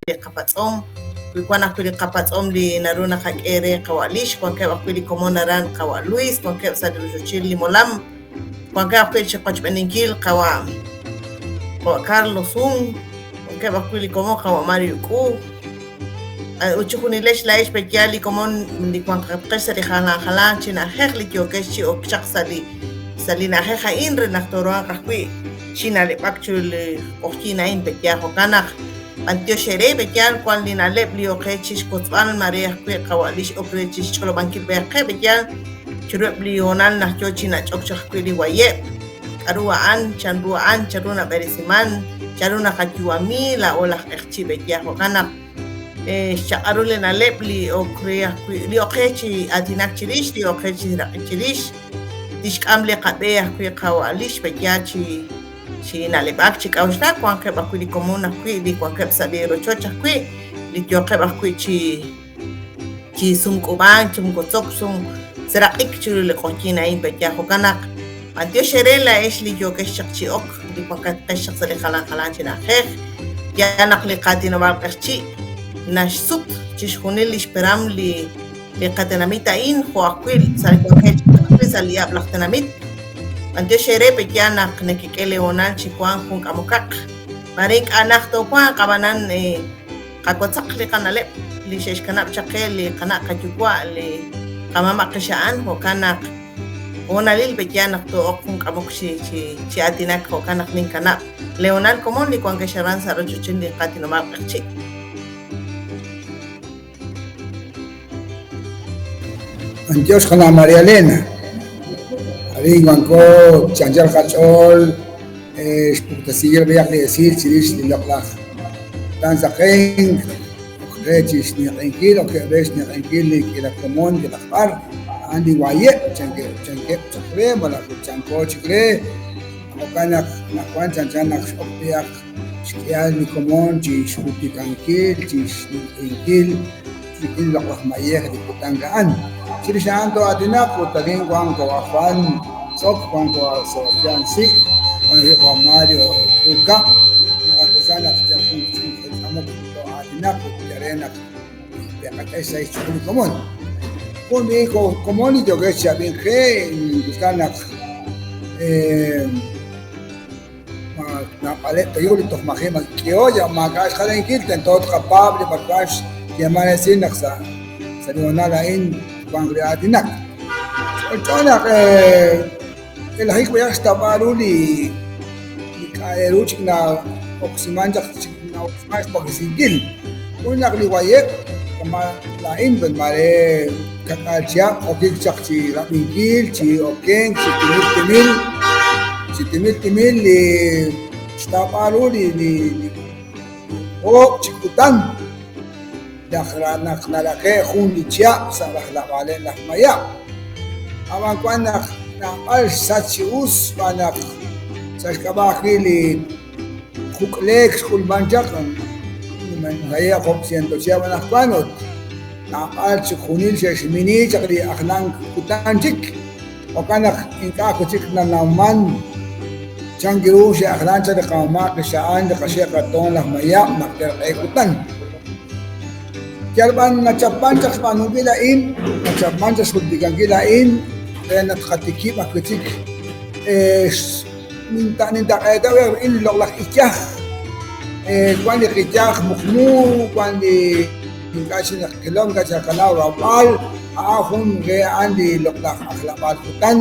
Li qapatz'om, wi wan ajwi' li qapatz'om li naru naqak'e re qawa' Lix, wankeb' ajwi' li komon aran qawa' Luis, wankeb' sa' li rochochil li molam, wankeb' ajwi' chi qochb'eeninkil qawa' qawa' Carlos Jun, wankeb' ajwi' li komon qawa' Mario K'u, ut chijunilex laa'ex pe'yaal li komon li wankatqex sa' li jalan jalan chi na'ajej li yookex chi ok chaq sa' li sa' li na'ajej a'in re naq tooruhanq ajwi' chi na'leb'ak chiru li q'oqyink a'in pe'yaal jo'kan naq B'antiox eere, b'eyaal wan li na'leb' li ok re chixwotzb'al, maare ajwi' qawa' Lix ok re chixch'olob'ankil b'ayaq qe, b'eyaal chiruheb' li hoonal naq yoo chi nach'ok chaq ajwi' li wayeb', k'a'ru a'an, chan ru a'an, chan ru nab'eresiman, chan ru naqayu'ami laa'o laj q'eqchi' b'eyaal. Jo'kan naq xchaq'al ru li na'leb' li ok re ajwi' li ok qe chi aatinak chirix, li ok qe chi seraq'ik chirix, tixk'am li qab'e ajwi' qawa' Lix b'eyaal chi chi na'leb'ak, chi k'a'uxlak, wanqeb' ajwi' li komon ajwi' li wankeb' sa' li rochoch ajwi', li yooqeb' ajwi' chi chi sumk'ub'ank, sumwotzok, sum seraq'ik chiru li q'ojyin a'in pe'yaal. Jo'kan naq b'antiox eere laa'ex li yookex chaq chi ok, li wankatqex chaq sa' li jalan jalan chi na'ajej. Yaal naq li qaatinob'aal q'eqchi' naxsut chixjunil lix peram li li qatenamit a'in jo' ajwi' sa' li wankeb' ajwi' sa' li ab'l aj tenamit. B'antiox eere pe'yaal naq nekek'e lee hoonal chi wank jun k'amokaq. Maare ink'a' najt toowanq, ab'anan qawotzaq li qana'leb' li xe'xkanab' chaq qe li qana' qayuwa', li qamama' qixa'an, jo'kan naq hoonalil pe'yaal naq too'ok jun k'amok chi chi chi aatinak, jo'kan naq ninkanab' lee hoonal komon li wankex aran sa' rochochil li qaatinob'aal q'eqchi'. B'antiox qana' María Elena. Arin wanko chi anchal qach'ool xpuktasinkil b'ayaq li esil chirix li loq'laj kutan saqenk, ok re chi xninq'ehinkil, okeb' re xninq'ehinkil li k'iila komon yalaq b'ar, a'an li wayeb' chankeb' chankeb' chaq re malaj ut chanko chik re, jo'kan naq anaqwan chanchan naq x'ok b'ayaq xk'ihal li komon chi xjultikankil, chi xninq'ehinkil rik'in loq'laj mayej li kutan a'an. Chirix a'an too'aatinaq ut arin wan qawa' Juan Tz'ok, wan qawa' Sebastián Si', wan ajwi' qawa' Mario K'uukab', naqak'usa naq yal jun ch'ina k'amok too'aatinaq ut re naq te'qak'e xsahil xch'ool li komon. Jun li komon li yookex chi ab'ink qe, ningusta naq Naab'aleb' tayuq li toj maji' mak'iho, yal maak'a' xjalenkil, tento tqapaab' li b'arwan xyeeman resil naq sa' sa' li hoonal a'in twanq li aatinak. Ch'olch'o naq elajik b'ayaq xtawb'al ru li li k'a' re ru chik na'oksiman chaq chik na'oksiman xwaklesinkil. Jun naq li wayeb' kama' laa'in pues maare Ka'k'aal chihab' okik chaq chi rab'inkil, chi okenk, chi timil timil, chi timil timil li xtawb'al ru li li oob' chi kutan naq naq naraqe' jun li chihab' sa' rajlab'aaleb' laj mayab'. Ab'an wan naq naab'al xsach chi us xb'aan naq sa' xk'ab'a' ajwi' li Juk'leek xk'ulman chaq, haye' job' ciento chihab' anaqwan ut naab'al chi junil xe'xmini chaq li ajlank kutan chik. Jo'kan naq ink'a' ajwi' chik nanawman chan ru xe'ajlan chaq li qamama' qixa'an, li qaxe' qatoon laj mayab' naq te'rq'e kutan. Yal b'an nachapman chaq xb'aanunkil a'in, nachapman chaq xjultikankil a'in re naq tqatikib' ajwi' chik Nintaq'eeta rik'in li loq'laj iyaj. Wan li qiyaj muqmu, wan li ink'a' chik naqilom, ink'a' chik naqanaw rawb'al. A'an jun re a'an li loq'laj ajlab'aal kutan,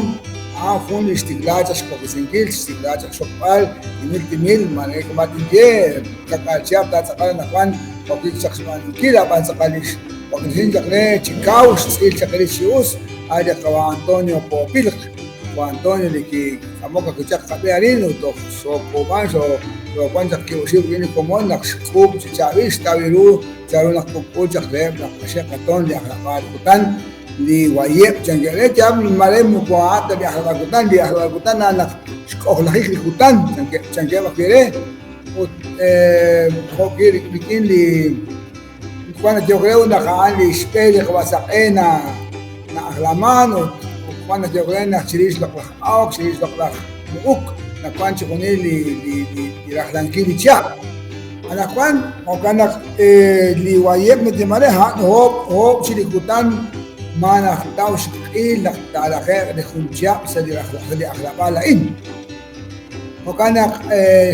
a'an jun li xtikla chaq xwaklesinkil, xtikla chaq xxokb'al timil timil, maare kama' tinye ka'k'aal chihab' taatz'aqal anaqwan okik chaq xb'aanunkil, ab'an tz'aqal li xwaklesink chaq re chi kaw xtz'il chaq rix chi us, a' li qawa' Antonio Poopilq. Juan Antonio li kik'amok ajwi' chaq qab'e arin ut toj xook'uub'an xoowan chaq kiib' oxib' rik'in li komon naq xk'uub' chi chaab'il xtaw ru chanru naq k'ub'k'u chaq reheb' laj qaxe' qatoon li ajlab'aal kutan li wayeb' chankeb' re yaal mare moko a'an ta li ajlab'aal kutan li ajlab'aal kutan a'an naq xk'ojlajik li kutan chankeb' chankeb' ajwi' re ut jo' rik'in li Wan nayehok re naq a'an li xb'e li qab'asaq'e na na'ajlaman ut wan nayehok re naq chirix loq'laj awk, chirix loq'laj mu'uk nawan chixjunil li li li rajlankil li chihab'. Anaqwan jo'kan naq li wayeb' nayeeman re a'an oob' oob' chi li kutan ma najtaw xq'il naq taaraqe'q li jun chihab' sa' li ajlab'aal a'in. Jo'kan naq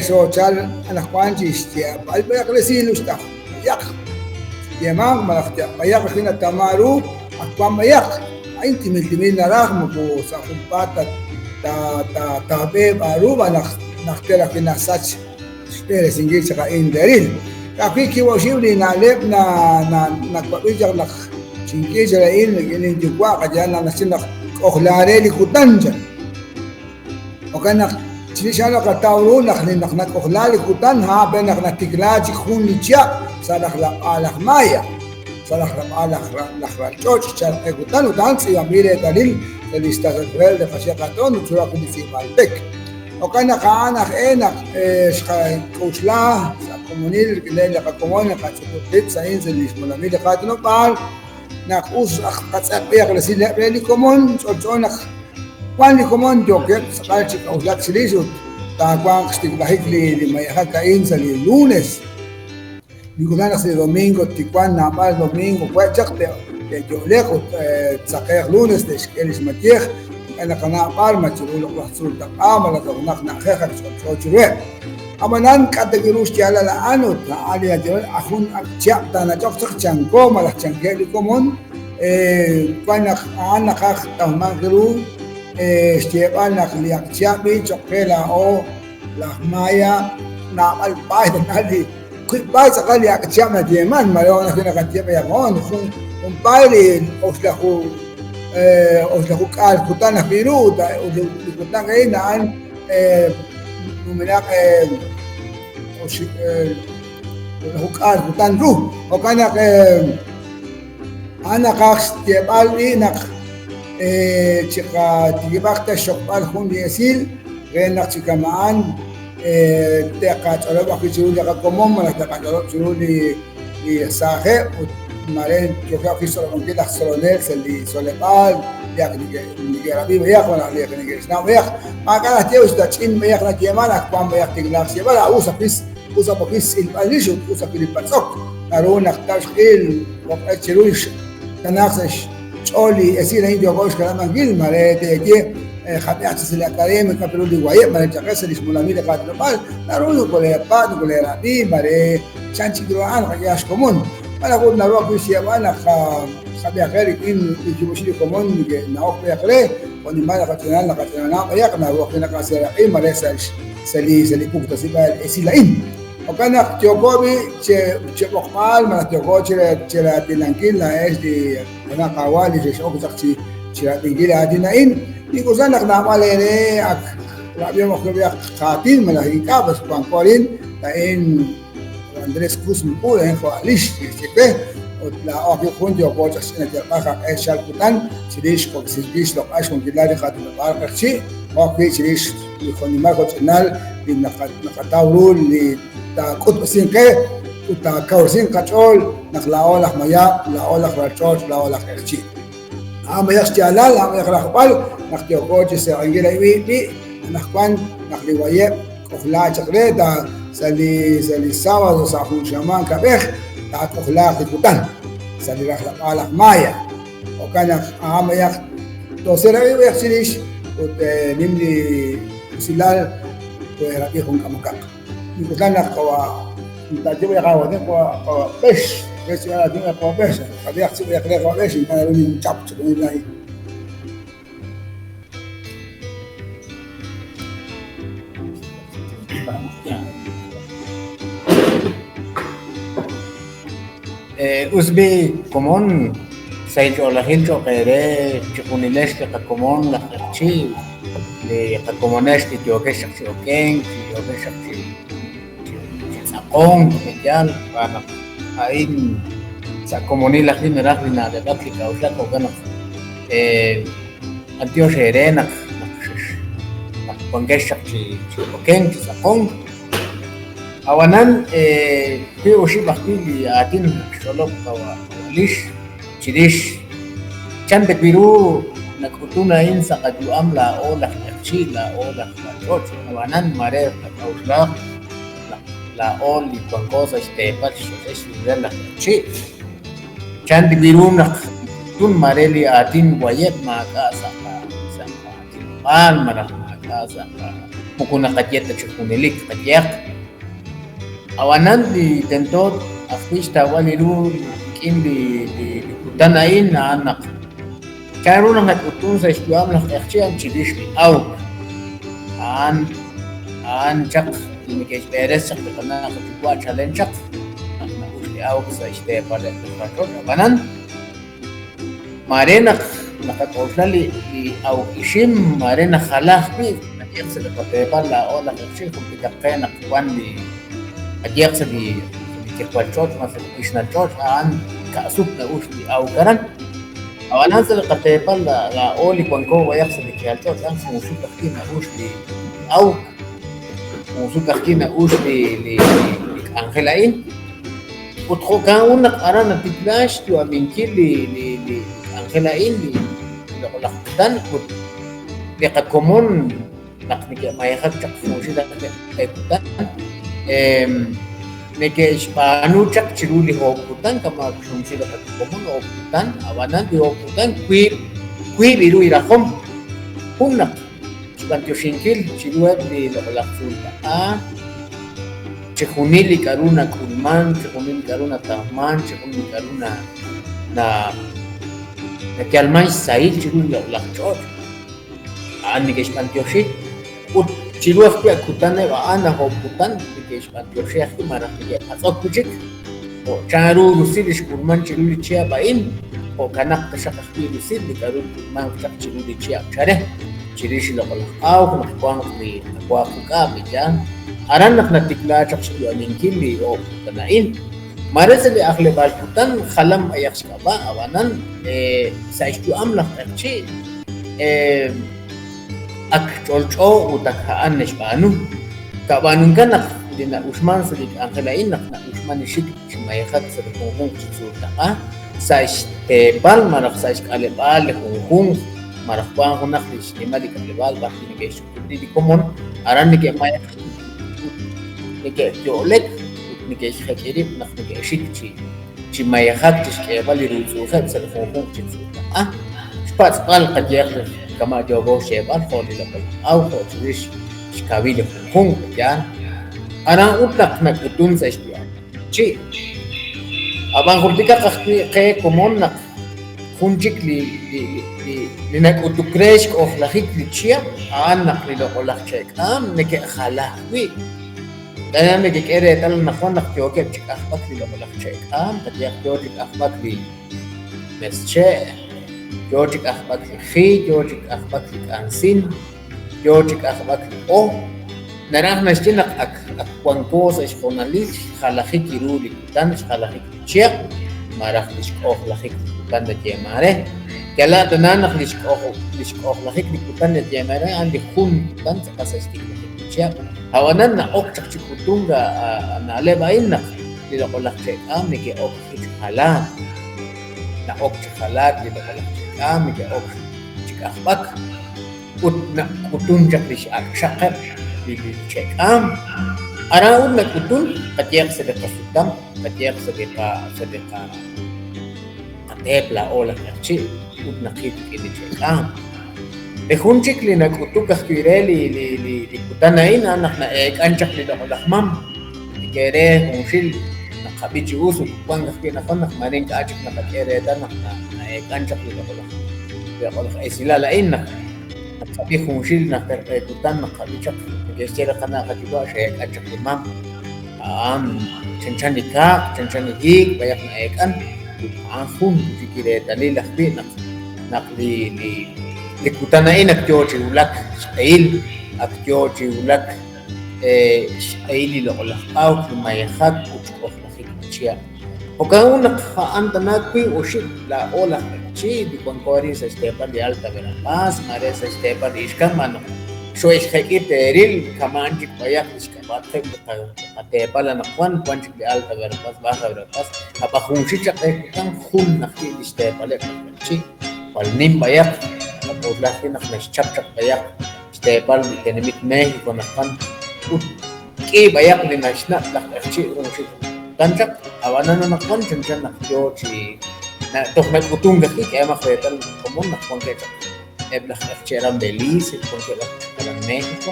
xoochal anaqwan chi xyeeb'al b'ayaq resil usta b'ayaq xyeemanq malaj b'ayaq ajwi' natawman ru ak wan b'ayaq. A'in timil timil naraj moko sa' junpaat ta taab'eeb' aaru b'an naq najter ajwi' nasach xb'eresinkil chaq a'in teeril. Ka'ajwi' kiib' oxib' li na'leb' nawab'i chaq naq xink'i chaq a'in rik'in linyuwa' qayehaq naq naxye naq k'ojla re li kutan chan. Jo'kan naq chirix a'an naqataw ru naq li naq nak'ojla li kutan a'an pe naq natikla chik jun li chihab' sa' rajlab'aal laj Maya, sa' rajlab'aal laj ral ch'och' xchalk q'e kutan ut a'an tz'iib'anb'il reetalil sa' li xtasal huheb' li qaxe' qatoon ut chiru ajwi' li tz'iib'al pek. Jo'kan naq a'an aj e naq xqak'oxla sa' komonil rik'ineb' li qakomon li qach'utub' qib' sa'in sa' li xmolamil li qaatinob'aal naq us aj qatz'eqb'eeq resileb' re li komon, ch'olch'o naq wan li komon yookeb' tz'aqal chi k'a'uxlak chirix ut taawanq xtiklajik li mayejak a'in sa' li lunes. Li kutan naq sa' li domingo tiwanq naab'al domingo we' chaq te'yo'leq ut tsaqeeq lunes te'xk'e li xmayej, ink'a' naqanaw b'ar ma chiru loq'laj tzuul taq'a malaj toj junaq na'ajej ak ch'olch'o chiruheb'. Ab'anan k'a' ta wi' ru xyaalal a'an ut a'an li nayeeman jun ak' chihab' taanach'oq chaq chanko malaj chankeb' li komon, wan naq a'an naqaj tawmanq ru xyeeb'al naq li ak' chihab' b'i' cho'q qe laa'o laj Maya naab'al paay tana li wiib' paay tz'aqal li ak' chihab' nayeeman, mare wan ajwi' naqaye b'ayaq hoon, jun paay li oxlaju oxlajuk'aal kutan ajwi' ru ut li kutan a'in a'an numenaq oxlajuk'aal kutan ru. Jo'kan naq a'an naqaj xyeeb'al b'i' naq chiqatikib'aq ta xxokb'al jun li esil re naq chi kama'an te'qach'olob' ajwi' chiru li qakomon malaj te'qach'olob' chiru li saajeb' ut mare yookeb' ajwi' xtzolob'ankil laj tzolonel sa' li tzoleb'aal li ak neke'rab'i b'ayaq malaj li ak neke'xnaw b'ayaq. Maak'a' naxye usta ch'in b'ayaq nayeeman ak wan b'ayaq tiklaaq xyeeb'al, a us ajwi' us ajwi' xtz'ilb'al rix ut us ajwi' li patz'ok. Naru naq taw xq'ehil jo'q'e chiru xkanaaq sa' xch'ool li esil a'in yooko xkanab'ankil, mare teeye qab'ihaq chaq sa' li academia k'a' ru li wayeb' mare chaqe sa' li xmolamil li qaatinob'aal, naru nokoleepa' nokoleerab'i mare chan chik ru a'an qak'ehaq xkomon. Malaj ut naru ajwi' xyeeb'al naq qab'ihaq re rik'in li kiib' oxib' li komon neke'na'ok b'ayaq re, jo' nimal naqach'inal naqach'inanaa b'ayaq naru ajwi' naqaseeraq'i mare sa' li puktasib'aal esil a'in. Jo'kan naq yooko b'i' cheb'oqb'al malaj yooko cheraatilankil laa'ex li qana' Qaawa' li xex'ok chaq chi rab'inkil li aatin a'in. Nink'oxla naq naab'al eere ak rab'ihom ajwi' b'ayaq qaatin malaj ink'a', pues wanko arin, laa'in Andrés Cruz Muku, laa'in jo' Alix xye we, ut laa'o ajwi' jun yooko chaq xch'ina yalb'al qaq'e xchal kutan chirix xwaklesinkil xloq'al xwankilal li qaatinob'aal q'eqchi', jo' ajwi' chirix li jo'nimal jo'ch'inal li naqataw ru li taak'utb'esinq qe ut taakawresinq qach'ool naq laa'o laj mayab', laa'o laj ralch'och', laa'o laj q'eqchi'. A'an b'ayaq xyaalal, a'an b'ayaq rajb'al naq yooko chi seeraq'inkil a'in b'i' anaqwan naq li wayeb' k'ojlaak chaq re ta sa' li sa' li sábado sa' jun xamaan kab'ej taak'ojlaaq li kutan sa' li rajlab'aal laj Maya. Jo'kan naq a'an b'ayaq tooseeraq'i b'ayaq chirix ut nim li usilal too'erab'i jun k'amokaq. Nink'oxla naq qawa' taaye b'ayaq aawatin qawa' qawa' B'ex, re xyeeb'al aatin b'ayaq qawa' B'ex, qab'ihaq chik b'ayaq re qawa' B'ex ink'a' naru ninchap chixjunil a'in. Us b'i' komon, sahil ch'oolejil cho'q eere chixjunilex li qakomon laj q'eqchi', li qakomonex li yookex chaq chi okenk, li yookex chaq chi tz'aqonk pe'yaal xb'aan naq a'in sa' komonil ajwi' naraj li na'leb'ak li k'a'uxlak jo'kan naq b'antiox eere naq naq wankex chaq chi okenk chi tz'aqonk. Ab'anan wiib' oxib' ajwi' li aatin xch'olob' qawa' Lix chirix chan ta wi' ru nak'utun a'in sa' qayu'am laa'o laj q'eqchi', laa'o laj ralch'och', ab'anan mare qak'a'uxlaq naq laa'o li wanko sa' xteepal xch'och'el xsumilal laj q'eqchi'. Chan wi ru naq tun mare li aatin wayeb' maak'a' sa' qaatinob'aal malaj maak'a' sa' moko naqaye ta chi junelik qayehaq. Ab'anan li tento ajwi' xtawb'al li ru rik'in li kutan a'in a'an naq chan ru naq nak'utun sa' xyu'am laj q'eqchi' a'an chirix li awk. A'an chaq li neke'xb'eres chaq li qana' qayuwa' chalen chaq naq na'ux li awk sa' xteepaleb' li qach'och'. Ab'anan mare naq naqak'oxla li awk ixim mare najala ajwi' qayehaq sa' li qateepal laa'o laj q'eqchi' jultikaq qe naq wan li qayehaq sa' li tiqwal ch'och' malaj sa' li q'ixnal ch'och' a'an ka'sut na'ux li awk aran. Ab'anan sa' li qateepal laa'o li wanko b'ayaq sa' li kihal ch'och' a'an junsut ajwi' na'ux li awk, junsut ajwi' na'ux li k'anjel a'in. Ut jo'kan ut naq aran natikla xyu'aminkil li k'anjel a'in, li loq'laj kutan ut li qakomon naq neke'mayejak chaq junxil q'e kutan, neke'xb'aanu chaq chiru li oob' kutan kama' xnumsi li qakomon oob' kutan, ab'anan li oob' kutan wiib' ru rajom. Jun naq xb'antioxinkil chiruheb' li loq'laj tzuul-taq'a, chixjunil li k'a'ru nak'ulman, chixjunil li k'a'ru natawman, chixjunil li k'a'ru nayalman xsahil chiru li loq'laj ch'och', a'an neke'xb'antioxi. Ut chiru ajwi' a kutaneb' a'an, aj oob' kutan, neke'xb'antioxi ajwi' malaj neke'patz'ok wi' chik, jo' chanru rusil li xk'ulman chiru li chihab' a'in, jo'kanaq taxaq ajwi' rusil li k'a'ru tk'ulmanq chaq chiru li chihab' chare. Chirix li loq'laj awk naq wanq li qawa quk'a' pe'yaal? Aran naq natikla chaq xyu'aminkil li oob' kutan a'in. Maare sa' li ajleb'aal kutan jalan b'ayaq xk'ab'a', ab'anan sa' xyu'am laj q'eqchi' ak ch'olch'o ut ak a'an naxb'aanu. Kab'aanunkan naq li na'uxman sa' li k'anjel a'in naq na'uxman li xik chi mayejak sa' li junjunq chi tzuul-taq'a, sa' xteepal malaj sa' xk'aleb'aal li junjunq malaj wank junaq li xnimal li k'aleb'aal b'ar wi' neke'xch'utub' rib' li komon, aran neke'mayejak ut neke'yo'lek ut neke'xjek'i rib' naq neke'xik chi mayejak chi xk'eeb'al li ruutz'u'ujeb' sa' li junjunq chi tzuul-taq'a. Xpatz'b'al qayehaq kama' yooko xyeeb'al jo' li loq'laj awk jo' chirix xkawil li junjunq, yaal. Aran ut naq nak'utun sa' xyu'am. Chi. Ab'an jultikaq ajwi' qe komon naq jun chik li li nak'utuk re xk'ojlajik li chihab' a'an naq li loq'laj che'k'aam neke'jala ajwi'. K'a'ru nekek'e reetal anaqwan naq yookeb' chi k'ajb'ak li loq'laj che'k'aam, qayehaq yoo chi k'ajb'ak li mesche', yoo chi k'ajb'ak li ji, yoo chi k'ajb'ak li k'ansin, yoo chi k'ajb'ak li o, naraj naxye naq ak wanko sa' xhoonalil xjalajik ru li kutan, xjalajik li chihab', malaj li xk'ojlajik li kutan nayeeman re. Yala' tana naq li xk'ojlajik li kutan nayeeman re a'an li jun kutan tz'aqal sa' xtiklajik li chihab'. Ab'anan na'ok chaq chi k'utunk a na'leb' a'in naq li loq'laj che'k'aam neke'ok chi jalaak, na'ok chi jalaak li loq'laj che'k'aam neke'ok chi k'ajb'ak. Ut nak'utun chaq li x'ak' xaqeb' li che'k'aam. Aran ut nak'utun qayehaq sa' li qasutam, qayehaq sa' li sa' li qateep laa'o laj q'eqchi' ut naqil rik'in li che'k'aam. Li jun chik li nak'utuk ajwi' re li kutan a'in a'an naq na'eek'an chaq li loq'laj mam, neke're junxil naqab'i chi us ut wank ajwi' anaqwan naq maare ink'a' chik naqak'e reetal naq na'eek'an chaq li loq'laj loq'laj esilal a'in naq naqab'i junxil najter q'e kutan naqab'i chaq neke'xye li qana' qayuwa' xe'eek'an chaq li mam a'an chanchan li kaaq chanchan li hiik b'ayaq na'eek'an ut a'an jun chik li reetalil ajwi' naq naq li li li kutan a'in ak yoo chi wulak xq'ehil ak yoo chi wulak xq'ehil li loq'laj awk li mayejak ut xk'ojlajik li chihab'. Jo'kan ut naq a'an tana wiib' oxib' laa'o laj q'eqchi' li wanko arin sa' xteepal li Alta Verapaz, maare sa' xteepal li Ixkan, ma naq xo'exjek'i teeril kama'an chik b'ayaq li xk'ab'a'atqeb' li qateepal anaqwan, wan chik li Alta Verapaz, Baja Verapaz, ab'an junxil chaq q'e kutan jun ajwi' li xteepaleb' laj q'eqchi', jwal nim b'ayaq, qak'oxla ajwi' naq naxchap chaq b'ayaq xteepal li tenamit México anaqwan ut. K'i b'ayaq li naxnab' laj q'eqchi' junxil kutan chaq, ab'anan anaqwan chanchan naq yo chi toj nak'utunk ajwi' k'ehomaq reetal komon naq wankeb' chaq eb' laj q'eqchi' aran Belice, wankeb' aj chaq aran México,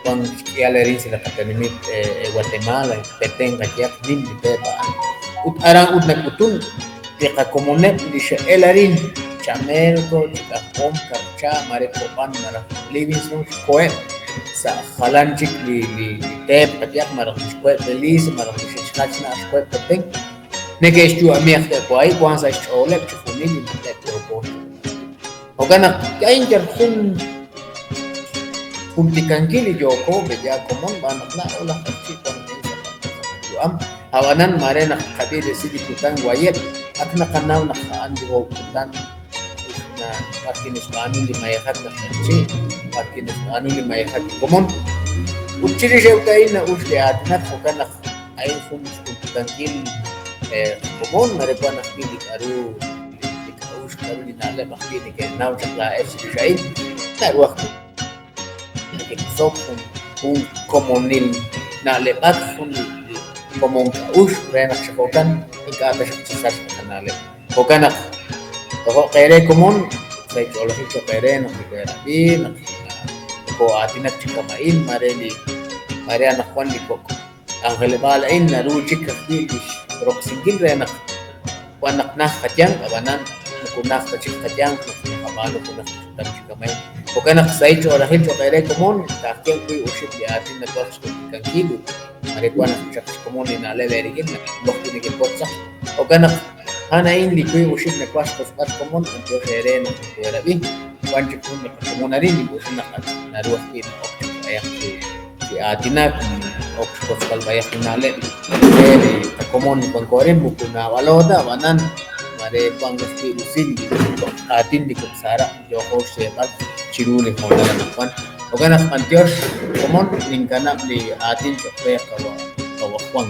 wank xk'ihal arin sa' li qatenamit Guatemala, Petén qayehaq nim li teep a'an. Ut aran ut nak'utun li qakomoneb' li xe'el arin Chamelco, Chik'ajb'om, Karcha, mare Ko'b'an malaj Livingston xkoheb' sa' jalan chik li teep qayehaq malaj li xkoheb' Belice malaj li xe'xjal xna'aj xkoheb' Petén, neke'xyu'ami ajwi' wahi' wank sa' xch'ooleb' chixjunil li na'leb' yooko Jo'kan naq a'in yal jun jultikankil li yooko b'eya komon xb'aan naq laa'o laj q'eqchi' wan a'in sa' qayu'am. Ab'anan maare naq tqab'i resil li kutan wayeb', ak naqanaw naq a'an li oob' kutan b'ar wi' naxb'aanu li mayejak laj q'eqchi', b'ar wi' naxb'aanu li mayejak li komon. Ut chirix eb' a'in na'ux li aatinak, jo'kan naq a'in jun xjultikankil komon, mare wan ajwi' li k'a'ru li k'a'uxl, k'a'ru li na'leb' ajwi' neke'naw chaq laa'ex chirix a'in, naru ajwi' neke'tzok jun jun komonil na'leb'ak, jun li komon k'a'uxl re naq chi jo'kan ink'a' taxaq chisachq li qana'leb'. Jo'kan naq tojo'q eere komon, sa' ch'oolejil cho'q eere naq neke'rab'i, naq nokoo'aatinak chi kama'in, maare li maare anaqwan li kok' k'anjeleb'aal a'in naru chik ajwi' li roksinkil re naq wan naq najt qayanq, ab'anan moko najt ta chik qayanq naq naqab'aanu junaq li ch'utam chi kama'in. Jo'kan naq sahil ch'oolejil cho'q eere komon, ka'ajwi' wiib' oxib' li aatin nawaj xjultikankil ut mare wan ajwi' chaq xkomon li na'leb' eerik'in naq ajwi' nekewotz chaq. Jo'kan naq a'an a'in li wiib' oxib' nawaj xwotzb'al komon, b'antiox eere naq nokoherab'i. Wan chik jun li qakomon arin nink'oxla naq ak naru ajwi' na'ok chaq b'ayaq chi chi aatinak, ok xwotzb'al b'ayaq li na'leb' re li qakomon li wanko arin, moko naab'alo ta, ab'anan mare wank ajwi' rusil li kok' aatin li kok' saaraq' yooko xyeeb'al chiru li hoonal anaqwan. Jo'kan naq b'antiox komon ninkanab' li aatin cho'q re qawa' qawa' Juan.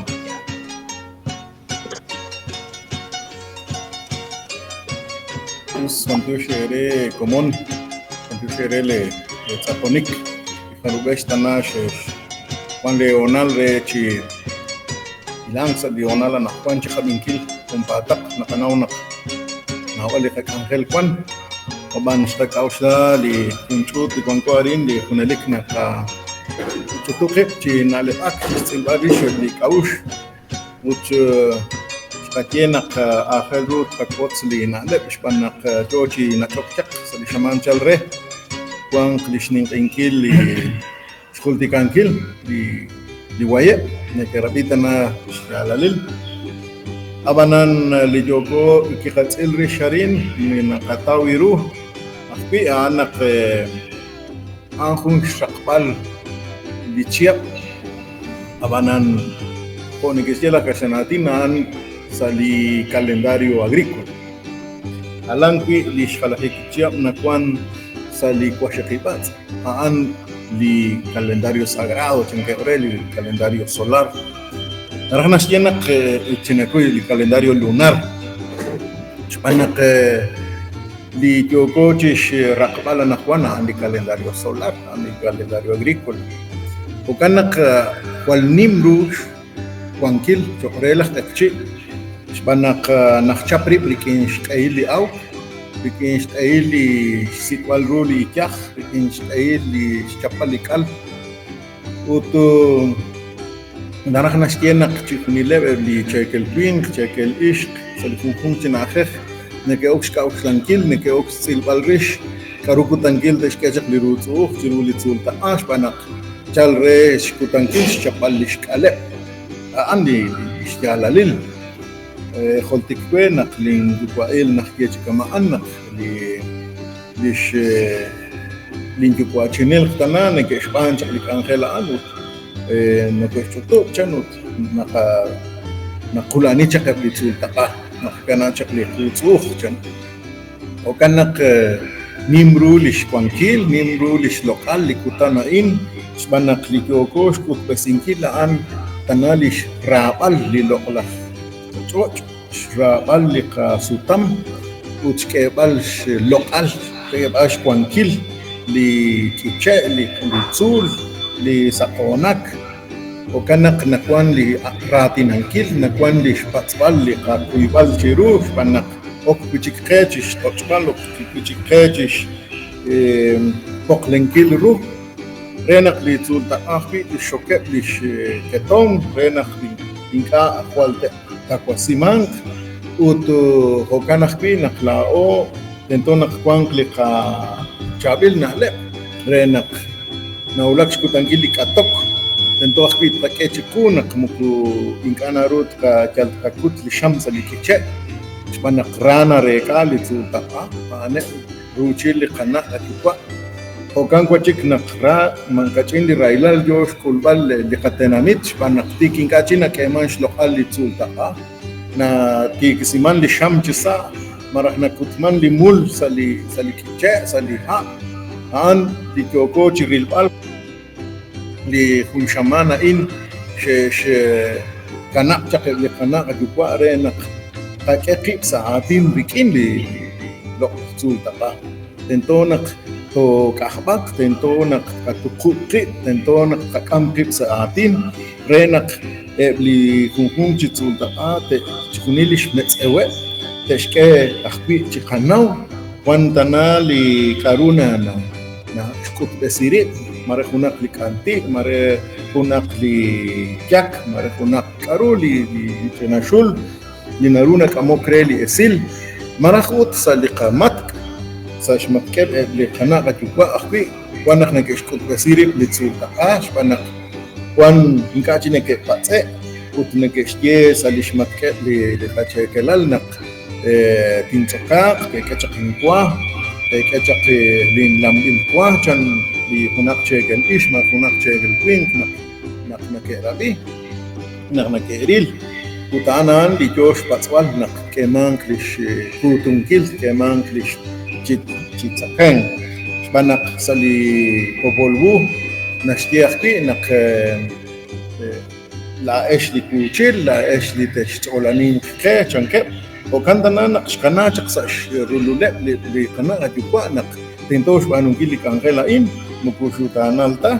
Us b'antiox eere komon, b'antiox eere le tz'aqonik, li jarub'ex tana xex wan le hoonal re chi hilank sa' li hoonal anaqwan chi qab'inkil junpaataq naqanaw naq naab'al li qak'anjel wan, ab'an xqak'a'uxla li jun ch'uut li wanko arin li junelik naqa ch'utu qib' chi na'leb'ak chi xtz'ilb'al rix eb' li k'a'uxl Ut xqaye naq aajel ru tqawotz li na'leb' xb'aan naq yo chi nach'ok chaq sa' li xamaan chal re wanq li xninq'inkil li xjultikankil li wayeb' neke'rab'i tana xyaalalil. Ab'anan li yooko kiqatz'il rix arin li naqataw ru ajwi' a'an naq a'an jun xraqb'al li chihab'. Ab'anan, jo' neke'xye laj kaxlan aatin, a'an sa' li calendario agrícola. Jalan wi' li xjalajik chihab' nawank sa' li waqxaqib' a'an li calendario sagrado chankeb' re li calendario solar. Naraj naxye naq chinakuy li calendario lunar xb'aan naq li yooko chi xraqb'al anaqwan a'an li calendario solar, a'an li calendario agrícola. Jo'kan naq jwal nim ru xwankil cho'q re laj q'eqchi' xb'aan naq najchap rib' rik'in xq'ehil li awk, rik'in xq'ehil li xsik'b'al ru li iyaj, rik'in xq'ehil li xchapb'al li k'al. Ut naraj naxye naq chixjunileb' eb' li cheekel winq, cheekel ixq sa' li junjunq chi na'ajej neke'ok xk'a'uxlankil, neke'ok xtz'ilb'al rix k'aru kutankil te'xk'e chaq li ruutz'u'uj chiru li tzuultaq'a xb'aan naq chal re xkutankil xchapb'al li xk'aleb'. A'an li xyaalalil. Joltik we naq linyuwa'il najye chi kama'an naq li lix linyuwa'chinilq tana neke'xb'aan chaq li k'anjel a'an ut nokoxch'utub' chan ut naqa naqula'ani chaq eb' li tzuultaq'a naqakana chaq li quutz'uuj chan. Jo'kan naq nim ru li xwankil, nim ru li xloq'al li kutan a'in xb'aan naq li yooko xk'utb'esinkil a'an tana li xraab'al li loq'laj ch'och', xraab'al li qasutam ut xk'eeb'al xloq'al, xk'eeb'al xwankil li k'iche', li tzuul, li saqoonak. Jo'kan naq nawan li raatinankil, nawan li xpatz'b'al li qakuyb'al chiru xb'aan naq ok wi' chik qe chi xtoch'b'al, ok wi' chik qe chi xpoqlenkil ru re naq li tzuultaq'a ajwi' tixxokeb' li xketomq re naq ink'a' jwal te'tawasimanq ut jo'kan ajwi' naq laa'o tento naq wanq li qachaab'il na'leb' re naq nawulak xkutankil li k'atok, tento ajwi' tqak'e chiqu naq moko ink'a' naru tqayal tqakut li xam sa' li k'iche' xb'aan naq ra nareek'a li tzuultaq'a, a'aneb' ruuchil li qana' qayuwa'. Jo'kan wa chik naq ra man kach'in li rahilal yoo xk'ulb'al li qatenamit xb'aan naq tik ink'a' chik nak'eeman xloq'al li tzuultaq'a, natiikisiman li xam chi sa', malaj nakutman li mul sa' li sa' li k'iche', sa' li ha'. A'an li yooko chi rilb'al li jun xamaan a'in xe'xkanab' chaq eb' li qana' qayuwa' re naq tqak'e qib' sa' aatin rik'in li loq'laj tzuultaq'a. Tento naq took'ajb'aq, tento naq tqatuqub' qib', tento naq tqak'am qib' sa' aatin re naq eb' li junjunq chi tzuultaq'a chixjunil li xmetz'eweb' te'xk'e ajwi' chi qanaw wan tana li k'a'ru naxk'utb'esi rib', mare junaq li k'anti', mare junaq li yak, mare junaq k'a'ru li ch'ina xul li naru nak'amok re li esil, malaj ut sa' li qamatk', sa' xmatk'eb' eb' li qana' qayuwa' ajwi' wan naq neke'xk'utb'esi rib' li tzuultaq'a xb'aan naq wan ink'a' chik neke'patz'e' ut neke'xye sa' li xmatk'eb' li qacheekelal naq tintz'okaaq, teek'e chaq inwa, teek'e chaq linlamb'il wa chan li junaq cheekel ixq malaj junaq cheekel winq naq naq neke'rab'i, naq neke'ril. Ut a'an a'an li yoo xpatz'b'al naq tk'eemanq li xkuutunkil, tk'eemanq li chi tzakemq. Xb'aan naq sa' li Popol Wuh naxye ajwi' naq laa'ex li wuuchil, laa'ex li texch'oolaninq qe, chankeb'. Jo'kan tana naq xkana chaq sa' xrululeb' li qana' qayuwa' naq tento xb'aanunkil li k'anjel a'in, moko xutaanal ta.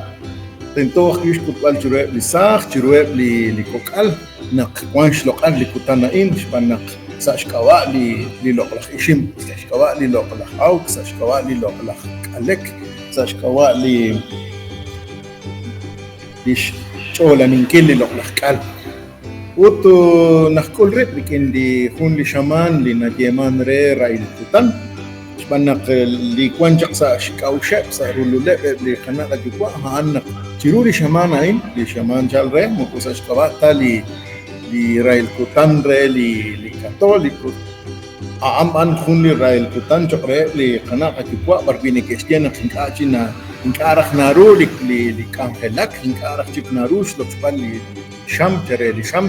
Tento ajwi' xk'utb'al chiruheb' li saaj, chiruheb' li kok'al naq wank xloq'al li kutan a'in xb'aan naq sa' xk'ab'a' li loq'laj ixim, sa' xk'ab'a' li loq'laj awk, sa' xk'ab'a' li loq'laj k'alek, sa' xk'ab'a' li xch'oolaninkil li loq'laj k'al. Ut naxk'ul rib' rik'in li jun li xamaan li nayeeman re rahil kutan, xb'aan naq li wan chaq sa' xk'a'uxeb' sa' rululeb' eb' li qana' qayuwa' a'an naq chiru li xamaan a'in, li xamaan chal re, moko sa' xk'ab'a' ta li li rahil kutan re li li katoliko, a'an b'an jun li rahil kutan choq' reheb' li qana' qayuwa' b'arwi' neke'xye naq ink'a' chik na ink'a' raj naru li li k'anjelak, ink'a' raj chik naru xlochb'al li xam chere li xam,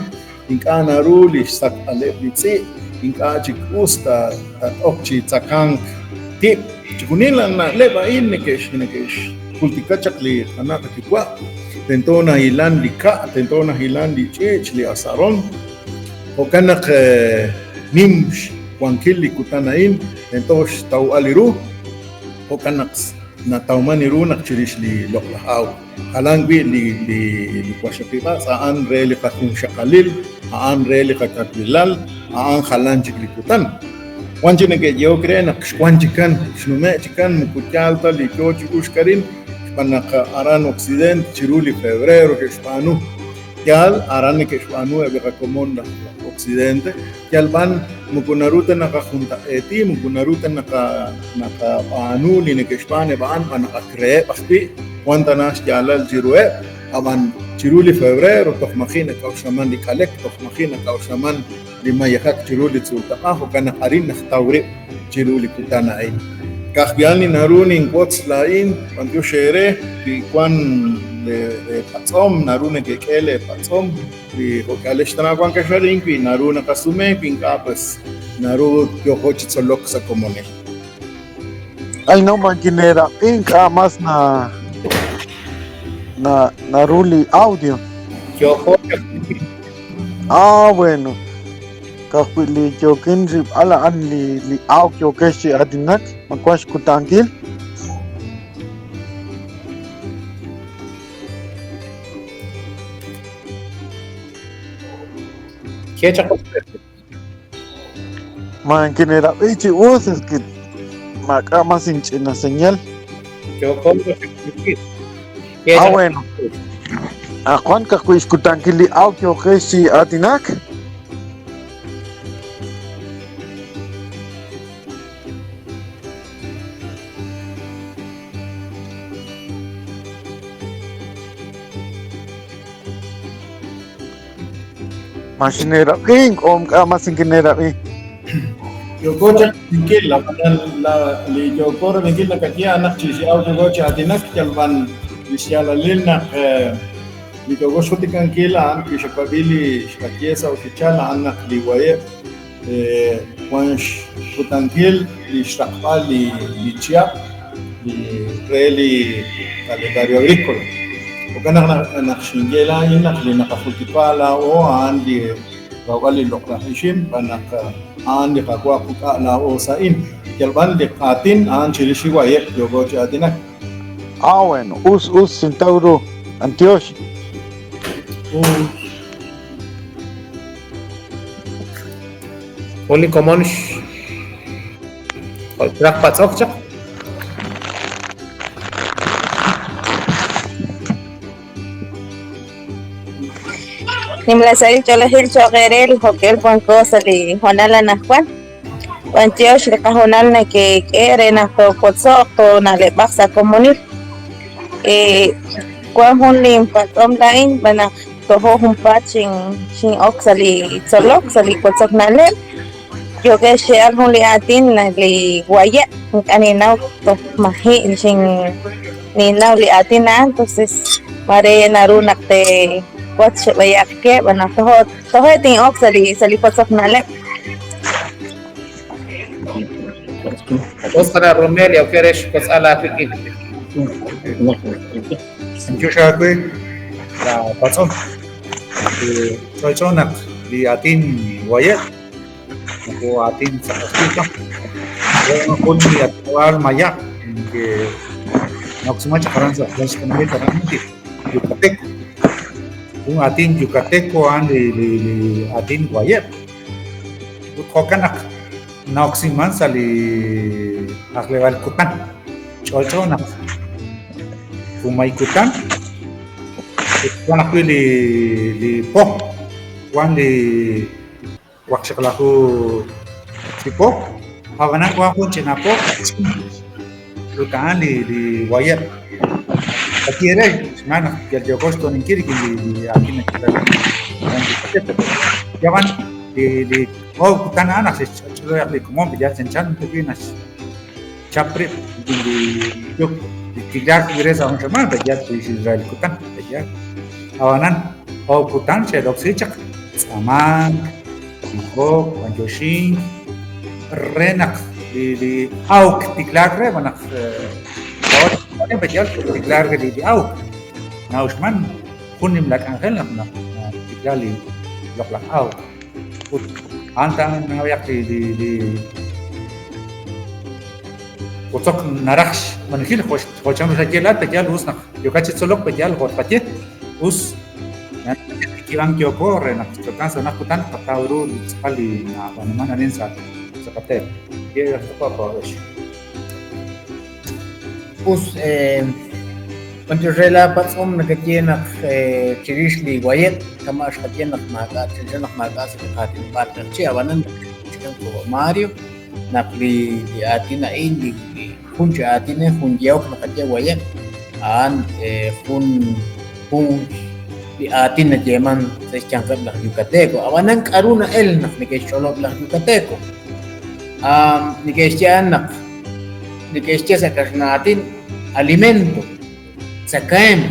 ink'a' naru li xsak'b'aleb' li tz'i', ink'a' chik us tat-ok chi tzakank tib'. Chixjunil a na'leb' a'in neke'xjultika chaq li qana' qayuwa', tento nahilan li ka', tento nahilan li ch'iich', li asaron. Jo'kan naq nim xwankil li kutan a'in, tento xtawb'al li ru, jo'kan naq natawman ru naq chirix li loq'laj awk. Jalan wi' li li waxaqib'atz' a'an re li qajunxaqalil, a'an re li qakawilal, a'an jalan chik li kutan. Wan chik neke'yehok re naq xwan chikan, xnume' chikan, moko yaal ta li yoo chi uxk arin, xb'aan naq aran Occidente chiru li febrero xe'xb'aanu. Yaal, aran neke'xb'aanu eb' li qakomon laj Occidente, yal b'an moko naru ta naqajuntaq'eeti, moko naru ta naqab'aanu li neke'xb'aan eb' a'an, b'an naq ak reheb' ajwi', wan tana xyaalal chiruheb', ab'an chiru li febrero toj maji' nak'a'uxlaman li k'alek, toj maji' nak'a'uxlaman li mayejak chiru li tzuultaq'a, jo'kan naq arin najtaw rib' chiru li kutan a'in. Ka'ajwi' a'an li naru ninwotz laa'in, b'antiox eere, wi wan leepatz'om, naru nekek'e leepatz'om, li jo'k'ihalex tana wankex arin, wi naru naqasume, wi ink'a' pues naru yooqo chi tzolok sa' komonil. Ay no man kineerab'i ink'a' mas na na naru li audio. Yooko Ah, bueno. Ka'ajwi' li yookin rilb'al a'an li li awk yookex chi aatinak, ma wank xkutankil? Ma nkinerab'i chi us, es que maak'a' mas inch'ina señal. Ah, bueno. Anaqwan ka'ajwi' xkutankil li awk yooqex chi aatinak. Ma xineerab'i ink'om k'a' mas nkineerab'i. Yooko chaq rab'inkil, ab'anan li yooko rab'inkil nakaye a'an naq chi x'awk yooko chi aatinak yal b'an li xyaalalil naq li yooko xjultikankil a'an wi xawab'i li xqaye sa' oxichal a'an naq li waheb' wan xkutankil li xraqb'al li chihab' li re li calendario agrícola. Jo'kan naq naq xinye laa'in naq li naqajultika laa'o a'an li rawb'al li loq'laj ixim xb'aan naq a'an li qawa quk'a' laa'o sa'in. Yal b'an li qaatin a'an chirix li wa'yeb' yooko chi aatinak. Ah, bueno, us, us, xintaw ru. B'antiox. Us. Jun li komon xraj patz'ok chaq. Nimla sahil ch'oolejil cho'q eere li jo'k'el wanko sa' li hoonal anaqwan. B'antiox li qahoonal nekeek'e re naq toowotzo'q toona'leb'aq sa' komonil. Wan jun linpatz'om laa'in xb'aan naq tojo' junpaat xin'ok sa' li tzolok, sa' li wotzok na'leb'. Yookex xye'al jun li aatin li waya', ink'a' ninnaw toj maji' ninnaw li aatin a'an, entonces mare naru naq teewotz xeb'ayaq ke xb'aan naq toje' tin'ok sa' li wotzok na'leb'. Us qana' Romelia, ok re xwotz'al aawik'in. B'antiox aawe la patz'om. Ch'olch'o naq li aatin wayeb' moko aatin tz'aqal ta. Jun li aatinob'aal mayab' que na'oksiman chaq aran sa' xtenamit aran Yucateco. Jun aatin Yucateco a'an li aatin wayeb'. Ut jo'kan naq na'oksiman sa' li ajleb'aal kutan. Ch'olch'o naq junmay kutan ut wan ajwi' li po, wan li waqxaqlaju chi po, ab'anan wan jun ch'ina po ut a'an li wayeb'. Qaye re xb'aan naq yal yooko xto'ninkil rik'in li aatin Yab'an li oob' kutan a'an naq xe'xch'olob' li komon yal chanchan tawi' naxchap rib' rik'in li yuk li tiklaak re sa' jun xamaan yal chirix li kutan yal ab'anan oob' kutan xe'roksi chaq tz'aamank, tijok, b'antioxink re naq li awk tiklaak re xb'aan naq yal tiklaak re li awk na'uxman jun nimla k'anjel naq natikla li loq'laj awk ut a'an ta nawayaq li wotzok naraj xb'aanunkil jo' chanru xaye laa'at pe yaal us naq yookat chi tzolok pe yaal jo' tqaye us tikib'ank yooko re naq jo'kan sa' junaq kutan tqataw ru li tz'aqal li nab'aanuman arin sa' qateep. Ye raj. Us, b'antiox re laa patz'om nakaye naq chirix li wayeb' kama' xqaye naq maak'a' chanchan naq maak'a' sa' li qaatinob'aal q'eqchi' ab'anan chikan qawa' Mario naq li aatin a'in li jun chi aatin jun yehok naqaye wayeb' a'an jun jun li aatin nayeeman sa' xyanqeb' laj Yucateco ab'anan k'a'ru na'el naq neke'xch'olob' laj Yucateco neke'xye a'an naq neke'xye sa' kaxlan aatin alimento tzakahemq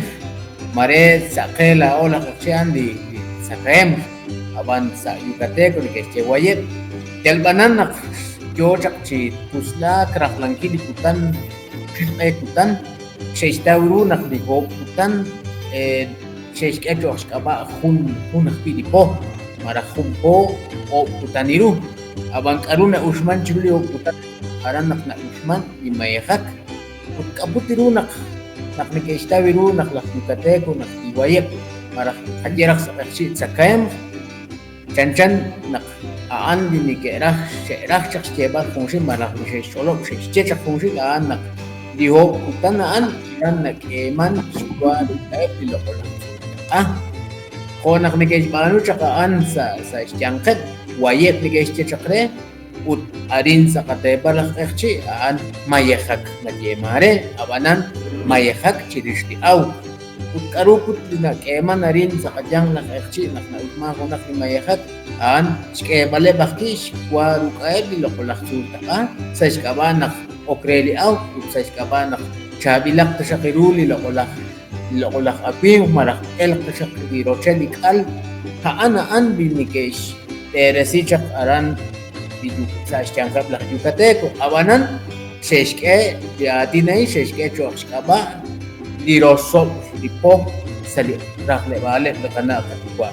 mare sa' qe laa'o laj q'eqchi' a'an li tzakahemq ab'an sa' Yucateco neke'xye wayeb' yal b'anan naq yoo chaq chi tuslaak rajlankil li kutan xilq'e kutan xe'xtaw ru naq li oob' kutan xe'xk'e cho'q xk'ab'a' jun jun ajwi' li po malaj jun po oob' kutan ru ab'an k'a'ru na'uxman chiru li oob' kutan aran naq na'uxman li mayejak ut k'aput ru naq naq neke'xtaw ru naq laj Yucateco naq li wayeb' malaj qaye raj sa' q'eqchi' tzakahemq Chanchan naq a'an li neke'raj xe'raj chaq xyeeb'al junxil malaj li xe'xch'olob' xe'xye chaq junxil a'an naq li oob' kutan a'an aran nak'eeman xwa ruk'a'eb' li loq'laj tzuultaq'a. Jo' naq neke'xb'aanu chaq a'an sa' sa' xyanqeb', wayeb' neke'xye chaq re, ut arin sa' qateepal aj q'eqchi' a'an mayejak nayeeman re, ab'anan mayejak chirix li awk. Ut k'a'ru put li nak'eeman arin sa' qayanq laj q'eqchi' naq na'uxman junaq li mayejak, a'an xk'eeb'aleb' ajwi' xwa ruk'a'eb' li loq'laj tzuultaq'a sa' xk'ab'a' naq ok re li awk ut sa' xk'ab'a' naq chaab'ilaq taxaq ru li loq'laj li loq'laj awimq malaj elq taxaq li rochel li k'al, a'an a'an li neke'xb'eresi chaq aran li sa' xyanqeb' laj Yucateco. Ab'anan xe'xk'e li aatin a'in xe'xk'e cho'q xk'ab'a' li rosob'l li po sa' li rajleb'aaleb' li qana' qayuwa'.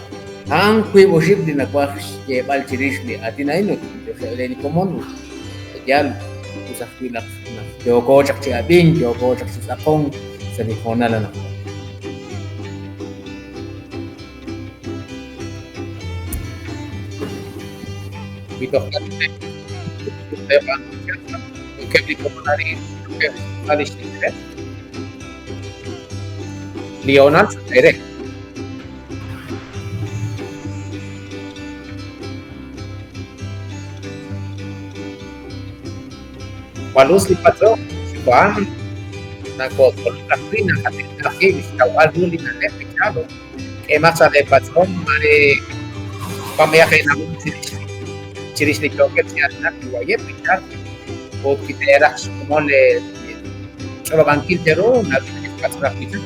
A'an wiib' oxib' li nawaj xyeeb'al chirix li aatin a'in ut re li komon ut yaal us ajwi' naq naq yooko chaq chi ab'ink, yooko chaq chi tz'aqonk sa' li hoonal anaqwan. Wi toj wankeb' li komon arin wankeb' xk'ulb'al lix tijleb'. Li hoonal choq' eere. Jwal us li patz'ok xb'aan nakotzolok ajwi' naqatenq'a qib' xtawb'al ru li na'leb' li yaal. K'eemaq sa' lee patz'om mare wan b'ayaq eenawom chirix chirix li yookeb' chi aatinak li wayeb' li yaal ut wi teeraj xkomon lee ch'olob'ankil cheru naru nekexpatz'ok ajwi' chaq.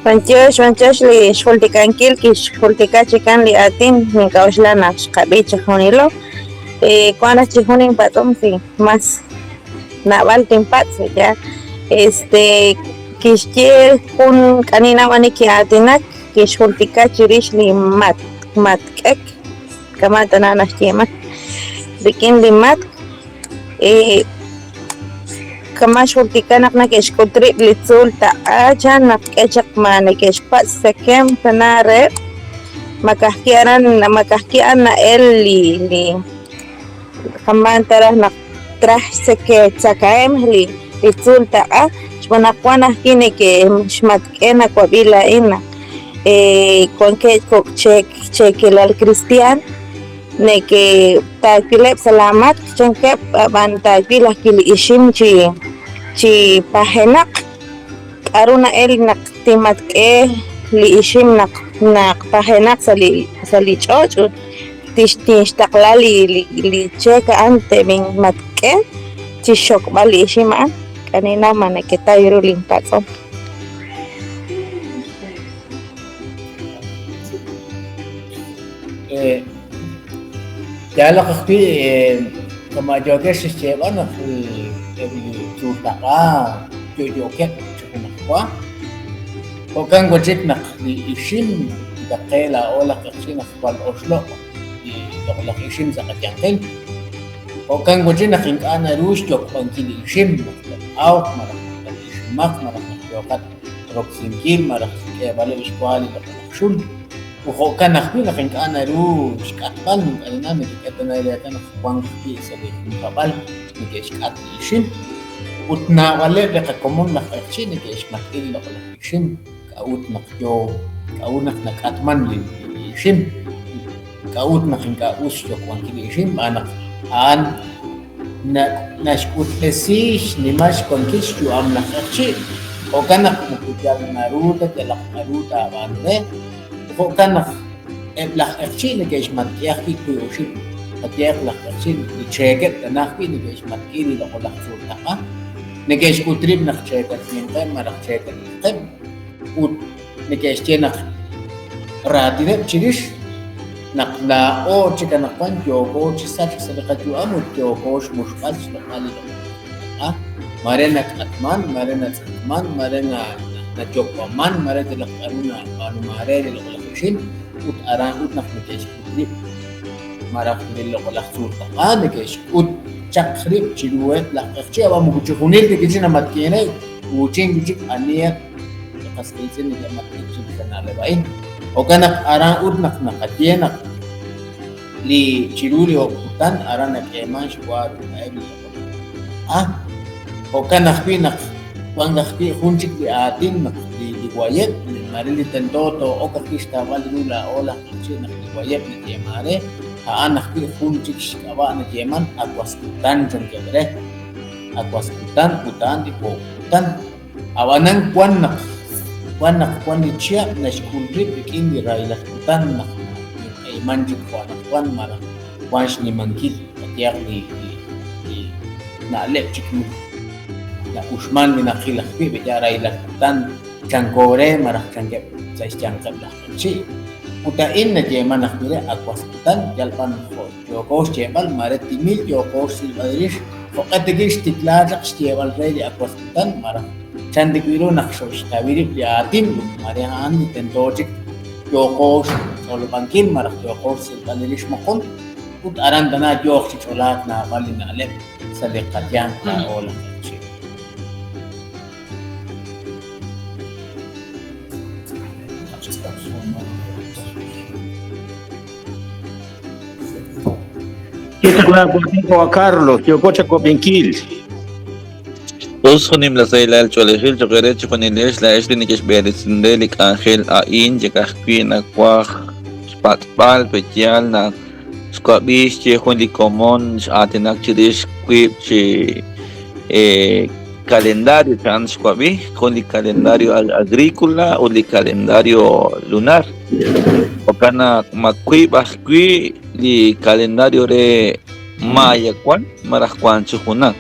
B'antiox, b'antiox li xjultikankil kixjultika chikan li aatin nink'a'uxla naq xqab'i chijunilo. Wan raj chi jun inpatz'om si mas naab'al tinpatz' ya. Este kixye jun k'aninaw ani ki'aatinak kixjultika chirix li mat matk'ek kama' tana naxyeeman rik'in li matk' kama' xjultika naq neke'xk'ut rib' li tzuul taq'a chan naq k'e chaq ma neke'xpatz' tzekemq tana reheb' ma ka'ajwi' aran ma ka'ajwi' a'an na'el li li kama' ta raj naq traj xtzeke tzakahemq li li tzuul taq'a xb'aan naq wan ajwi' neke'xmatk'e nawab'i laa'in naq wankeb' kok' cheek cheekelal cristian neke taawileb' sa' laa matk' chankeb' ab'an taawil ajwi' li ixim chi chi pajenaq k'a'ru na'el naq tinmatk'e li ixim naq naq pajenaq sa' li sa' li ch'och' ut tix tinxtaqla li li li cheek a'an teb'inmatk'e chixxokb'al li ixim a'an k'a ninnaw ma neketaw ru linpatz'om. Yaalaq ajwi' kama' yookex chi xyeeb'al naq eb' li tzuultaq'a yo'yookeb' chi junajwa, jo'kan wachik naq li ixim qe laa'o laj q'eqchi' naq jwal oxloq' li loq'laj ixim sa' qayanqil, jo'kan wachik naq ink'a' naru xyok'b'ankil li ixim naq tat-awq malaj naq tat-iximaq malaj naq yooqat roksinkil malaj xk'eeb'aleb' xwa li loq'laj xul. Ut jo'kan ajwi' naq ink'a' naru xk'atb'al, ink'a' ninnaw nekek'e tana reetal naq wank ajwi' sa' li junkab'al neke'xk'at li ixim. Ut naab'aleb' li qakomon laj q'eqchi' neke'xmatk'i li loq'laj ixim, k'a'ut naq yoo, k'a'ut naq nak'atman li ixim, k'a'ut naq ink'a' us xyok'b'ankil li ixim, xb'aan naq a'an naxk'utb'esi xnimal xwankil xyu'am laj q'eqchi', jo'kan naq moko yal naru ta yalaq k'a'ru taab'aanu re. Jo'kan naq eb' laj q'eqchi' neke'xmatk'i ajwi' wiib' oxib' qayehaq laj q'eqchi' li cheekeb' tana ajwi' neke'xmatk'i li loq'laj tzuultaq'a, neke'xk'ut rib' naq cheekal winqeb' malaj cheekal ixqeb' ut neke'xye naq raatineb' chirix naq laa'o chik anaqwan yooko chi sachk sa' li qayu'am ut yooko xmuxb'al xloq'al li loq'laj tzuultaq'a, mare nak'atman, mare natz'eqman, mare nayok'oman, mare yalaq k'a'ru nab'aanuman re li loq'laj ixim ut aran ut naq neke'xk'ut rib' malaj li loq'laj tzuultaq'a neke'xk'ut chaq rib' chiruheb' laj q'eqchi' ab'an moko chijunil ta kichi namatk'in re uuchink wi' chik aniheb' qas qiitz'in neke'matk'ek chirix a na'leb' a'in. Jo'kan naq aran ut naq naqaye naq li chiru li oob' kutan aran nak'eeman xwa ruk'a'eb' li loq'laj a. Jo'kan ajwi' naq wank ajwi' jun chik li aatin naq li li wayeb' mare li tento too'ok ajwi' xtawb'al ru laa'o laj q'eqchi' naq li wayeb' nayeeman re, a'an ajwi' jun chik xk'ab'a' nayeeman awas kutan chankeb' re. Awas kutan ut a'an li oob' kutan. Ab'anan wan naq wan naq wan li chihab' naxk'ul rib' rik'in li rahilal kutan naq ninq'ehiman chik jo' anaqwan malaj wan xnimankil qayehaq li li li na'leb' chik na'uxman li naqil ajwi' b'eya rahilal kutan chanko re malaj chankeb' sa' xyanqeb' laj q'eqchi'. Ut a'in nayeeman ajwi' re awas kutan yal b'an jo' yooko xyeeb'al mare timil yooko xtz'ilb'al rix jo'q'e tikil xtikla chaq xyeeb'al re li awas kutan malaj chan wi' ru naq xo'xtawi rib' li aatin ut mare a'an li tento chik yooqo xch'olob'ankil malaj yooqo xtz'ilb'al rix moqon ut aran tana yooq chi ch'olaak naab'al li na'leb' sa' li qayanq laa'o laj q'eqchi'. Juan Carlos, yooko chakob'inkil. Us jun nimla sahilal ch'oolejil cho'q eere chejunilex laa'ex li nekexb'eresin re li k'anjel a'in yek ajwi' nawaj xpatz'b'al pe'yaal naq xwab'i xye jun li komon x'aatinak chirix wiib' chi calendario chan xwab'i jun li calendario agrícola ut li calendario lunar jo'kan naq ma wiib' ajwi' li calendario re maya wan malaj wan chi junaq.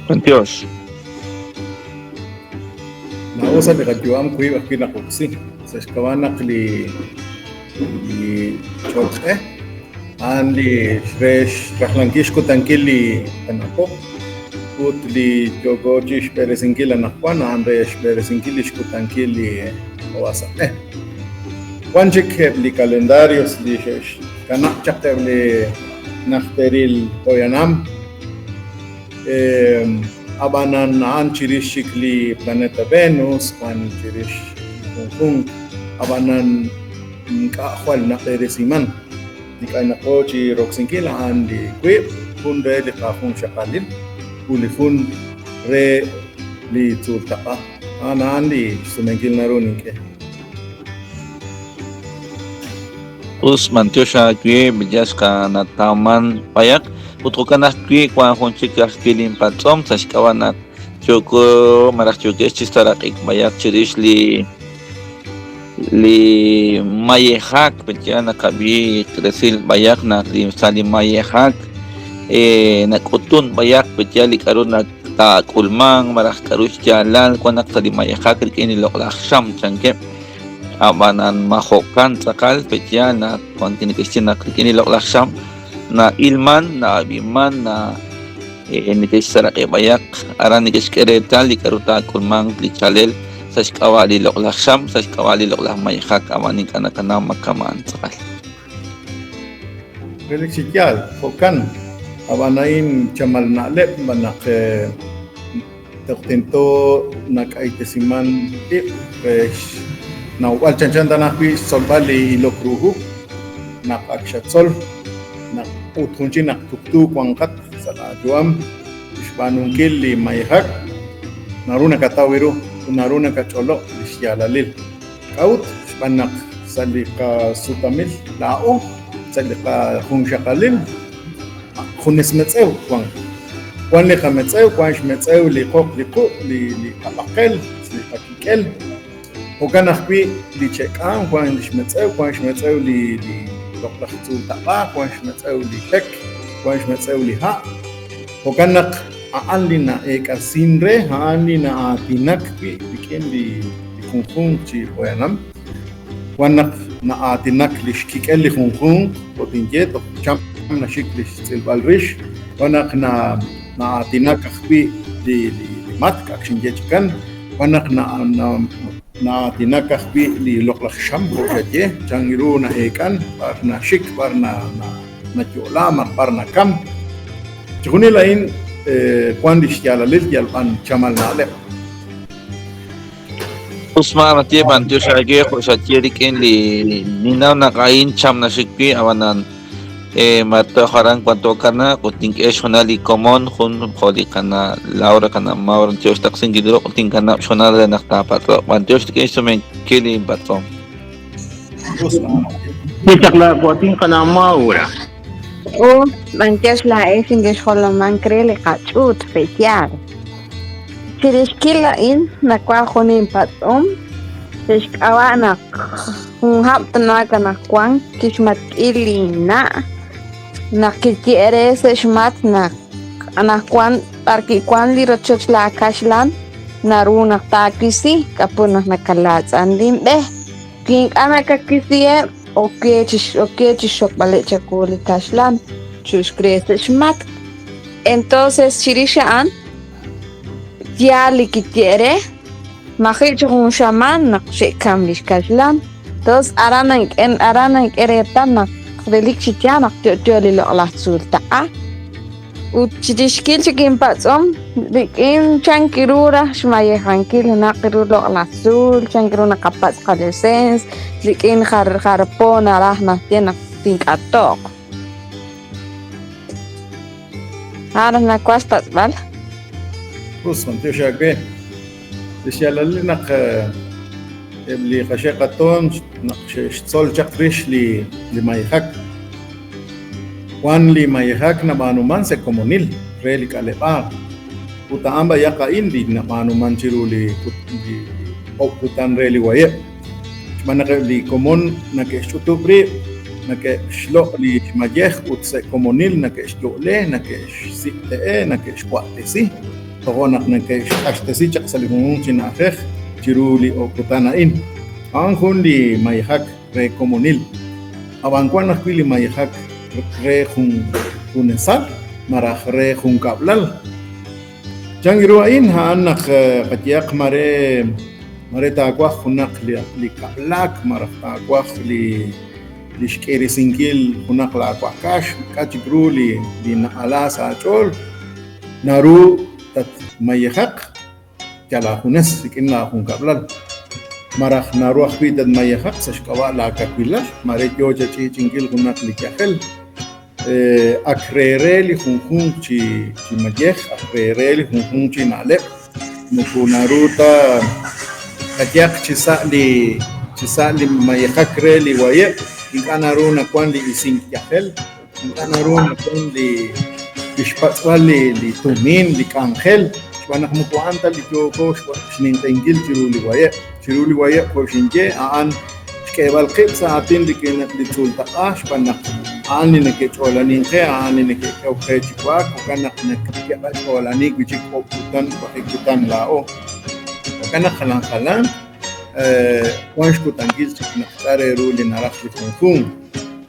B'antiox. Laa'o sa' li qayu'am wiib' ajwi' naqoksi. Sa' xk'ab'a' naq li li ch'och'e a'an li re xrajlankil xkutankil li qana'po ut li yooko chi xb'eresinkil anaqwan a'an re xb'eresinkil li xkutankil li qawasaq'e. Wan chik eb' li calendarios li xe'xkanab' chaq eb' li najteril poyanam Ab'anan a'an chirix chik li planeta Venus, wan chirix junjunq, ab'anan ink'a' jwal nab'eresiman. Li k'aynaqo chi roksinkil a'an li wiib', jun re li qajunxaqalil ut li jun re li tzuultaq'a. A'an a'an li xsumenkil naru nink'e. Us, b'antiox aawe, b'iyal xqanatawman b'ayaq ut jo'kan ajwi' wan jun chik ajwi' linpatz'om sa' xk'ab'a' naq yooko malaj yookex chi seraq'ik b'ayaq chirix li li mayejak b'iyal naqab'i resil b'ayaq naq li sa' li mayejak nak'utun b'ayaq b'iyal li k'a'ru taak'ulmanq malaj k'a'ru xyaalal wan naq sa' li mayejak rik'in li loq'laj xam chankeb'. Ab'anan ma jo'kan tz'aqal pe'yaal naq wank neke'xye naq rik'in li loq'laj xam na'ilman, na'ab'iman, na neke'xseraq'i b'ayaq aran neke'xk'e reetal li k'a'ru taak'ulmanq li chalel sa' xk'ab'a' li loq'laj xam, sa' xk'ab'a' li loq'laj mayejak, ab'an ink'a' naqanaw ma kama'an tz'aqal. Relik chi yaal, jo'kan, ab'an a'in chamal na'leb' b'an naq Toj tento nak'aytesiman ib' re xnawb'al chanchan tana ajwi' xtzolb'al li ilok ru hu naq ak xatzol naq ut jun chik naq tuqtu wanqat sa' laayu'am xb'aanunkil li mayejak naru nakataw ru ut naru nakach'olob' li xyaalalil. K'a'ut? Xb'aan naq sa' li qasutamil laa'o, sa' li qajunxaqalil, junes metz'ew wan. Wan li qametz'ew, wan xmetz'ew li qoq, li quq', li li qab'aqel, li qakik'el. Jo'kan ajwi' li che'k'aam wan li xmetz'ew, wan xmetz'ew li li loq'laj tzuultaq'a, wan xmetz'ew li pek, wan xmetz'ew li ha'. Jo'kan naq a'an li na'eek'asin re, a'an li na'aatinak wi' rik'in li junjunq chi poyanam. Wan naq na'aatinak li xkik'el li junjunq, jo' tinye, toj cham naxik li xtz'ilb'al rix. Wan naq na'aatinak ajwi' li matk', ak xinye chikan. Wan naq na'aatinak ajwi' li loq'laj xam, jo' xaye, chan ru na'eek'an, b'ar naxik, b'ar nayo'la, malaj b'ar nakam. Chixjunil a'in wan li xyaalalil yal b'an chamal na'leb'. Us ma natye b'antiox aawe jo' xaye rik'in li ninnaw naq a'in cham naxik wi' ab'anan ma toj aran wantookanaaq ut tink'e xhoonal li komon jun jo' li qana' Laura qana' Maura tiox taqsinkil ruq' tinkanab' xhoonal re naq taapatz'oq b'antiox rik'in xsumenkil linpatz'om. Ye chaq laawatin qana' Maura. B'antiox laa'ex inkexjolomank re li qach'uut pe'yaal. Chirixkil a'in nawaj jun inpatz'om sa' xk'ab'a' naq jun hab' tana anaqwan kixmatk'i linna' naq kiye re sa' xmatk naq anaqwan b'arwi' wank li rochoch laakaxlan naru naq taawisi k'apu naq nakalaatz'an linb'e. Wi ink'a' nakawisiheb' ok chi xxokb'aleb' chawu li kaxlan chuxk re sa' xmatk. Entonces chirix a'an yaal li kiye re maji' chi jun xamaan naq xe'kam li xkaxlan. Entonces aran nank'e reetal naq relik chi yaal naq yo'yo li loq'laj tzuul taq'a. Ut chirixkil chik inpatz'om rik'in chan kiru raj xmayejankil junaq ru loq'laj tzuul, chan kiru naqapatz' qalesens, rik'in jar jar po naraj naxye naq tink'atoq. A'an nawaj xpatz'b'al. Us, b'antiox aawe. Li xyaalalil naq eb' li qaxe' qatoon naq xe'xtzol chaq rix li li mayejak. Wan li mayejak nab'aanuman sa' komonil re li k'aleb'aal. Ut a'an b'ayaq a'in li nab'aanuman chiru li li oob' kutan re li wayeb'. Xb'aan naq eb' li komon nake'xch'utub' rib', nake'xloq' li mayej ut sa' komonil nake'xyo'le, nake'xsib'te'e, nake'xwa'tesi. Tojo' naq nake'xq'axtesi chaq sa' li junjunq chi na'ajej chiru li oob' kutan a'in. A'an jun li mayejak re komonil. Ab'an wan ajwi' li mayejak re jun junesal malaj re jun kab'lal. Chan ru a'in a'an naq qayehaq mare mare taawaj junaq li kab'lak malaj taawaj li li xk'irisinkil junaq laawakax k'a' chik ru li li na'ala sa' aach'ool naru tatmayejaq yal aajunes rik'in laajunkab'lal. Malaj naru ajwi' tatmayejaq sa' xk'ab'a' laakawilal mare yoo chach'i'ch'inkil junaq li yajel. Ak reere li junjunq chi chi mayej, ak reere li junjunq chi na'leb', moko naru ta qayehaq chi sa' li chi sa' li mayejak re li wayeb', ink'a' naru nawan li isink yajel, ink'a' naru nawan li li xpatz'b'al li li tumin, li k'anjel, xb'aan naq moko a'an ta li yooko xninq'ehinkil chiru li wayeb'. Chiru li wayeb' jo' xinye, a'an xk'eeb'al qib' sa' aatin rik'in li tzuul taq'a xb'aan naq a'an li neke'ch'oolanink qe, a'an li neke'k'ehok qe chi wa'ak, jo'kan naq neke'qach'oolani wi' chik oob' kutan, waqib' kutan laa'o. Jo'kan naq jalan jalan wan xkutankil chik naq k'a' re ru li naraj li junjunq.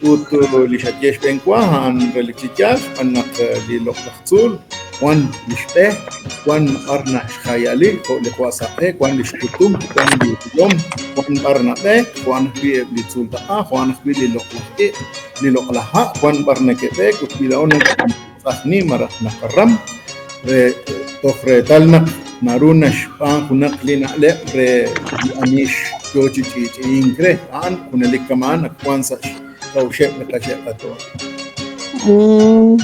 Ut li xaye xb'eenwa a'an relik chi yaal xb'aan naq li loq'laj tzuul wan li xb'e, wan b'ar naxjayali jo' li qawa' saq'e, wan li xkutum, wan li yom, wan b'ar nab'eek, wan ajwi' eb' li tzuul taq'a, wan ajwi' li loq'laj iq', li loq'laj ha', wan b'ar neke'b'eek ut wi laa'o naqatz'ajni malaj naqaram re toj reetal naq naru naxb'aan junaq li na'leb' re li ani yoo chi ch'i'ch'i'ink re. A'an junelik kama'an ak wan sa' xk'a'uxeb' li qaxe' qatoon.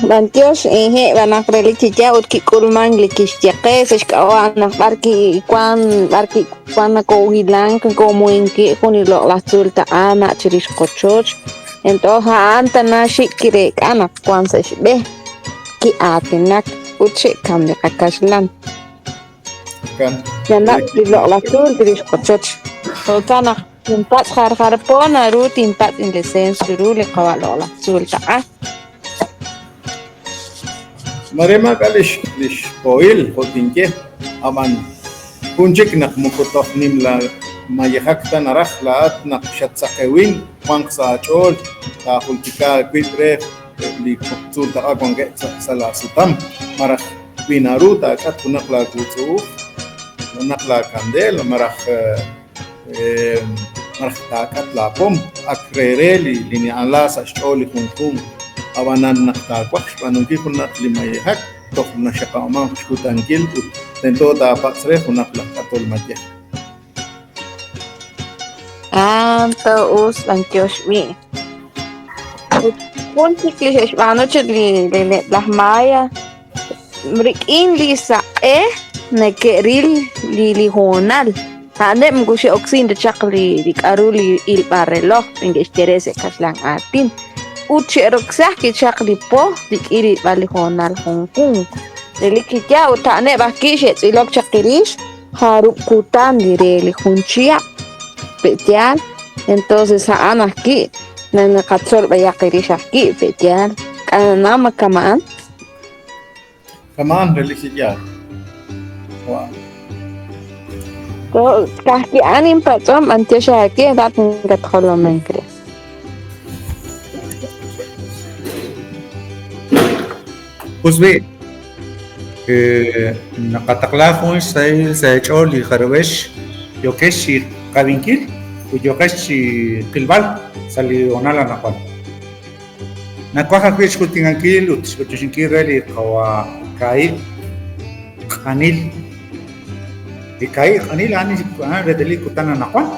B'antiox inje' b'an naq relik chi yaal ut kik'ulmank li kixye qe sa' xk'ab'a' naq b'ar kiwan b'ar kiwan nakoohilank nakoomuhenki' jun li loq'laj tzuul taq'a na' chirix qochoch. Entonces a'an tana xik' kireek'a naq wan sa' xb'e ki'aatinak ut xe'kam li qakaxlan. Yanab' li loq'laj tzuul chirix qochoch. Jo'kan naq tinpatz' jar jar po naru tinpatz' inlesens chiru li qawa' loq'laj tzuul taq'a. Mare maak'a' lix lix pohil jo' tinye, ab'an jun chik naq moko toj nimla mayejak ta naraj laa'at naq xatsaqewin wanq sa' aach'ool taajultika aawib' re li tzuul taq'a wankeb' sa' laasutam malaj wi naru taak'at junaq laawutz'u'uj, junaq laakandeel malaj malaj taak'at laapom ak reere li li na'ala sa' xch'ool li junjunq. Ab'anan naq taawaj xb'aanunkil junaq li mayejak toj naxaqab'aman xkutankil ut tento taapatz' re junaq laj k'atol mayej. Ah, to us b'antiox b'i'. Ut jun chik li xe'xb'aanu chik li li laj Maya rik'in li saq'e neke'ril li li hoonal. A'aneb' moko xe'oksin ta chaq li li k'a'ru li ilb'al reloj neke'xye re sa' kaxlan aatin. Ut xe'roksi ajwi' chaq li po rik'in rilb'al li hoonal junjunq. Relik chi yaal ut a'aneb' ajwi' xe'tz'ilok chaq chirix jarub' kutan li re li jun chihab'. Pe' yaal, entonces a'an ajwi' naqatzol b'ayaq rix ajwi' pe' yaal. K'anana ma kama'an? Kama'an relik chi yaal. Wa. Ka'ajwi' a'an inpatz'om b'antiox aawe laa'at nakatjolomenk re. Us b'i', naqataqla jun xsahil sa' eech'ool li jarub'ex yookex chi qab'inkil ut yooqex chi qilb'al sa' li hoonal anaqwan. Nawaj ajwi' xjultikankil ut xb'antioxinkil re li qawa' kaahib' q'anil. Li kaahib' q'anil a'an a'an reetalil li kutan anaqwan,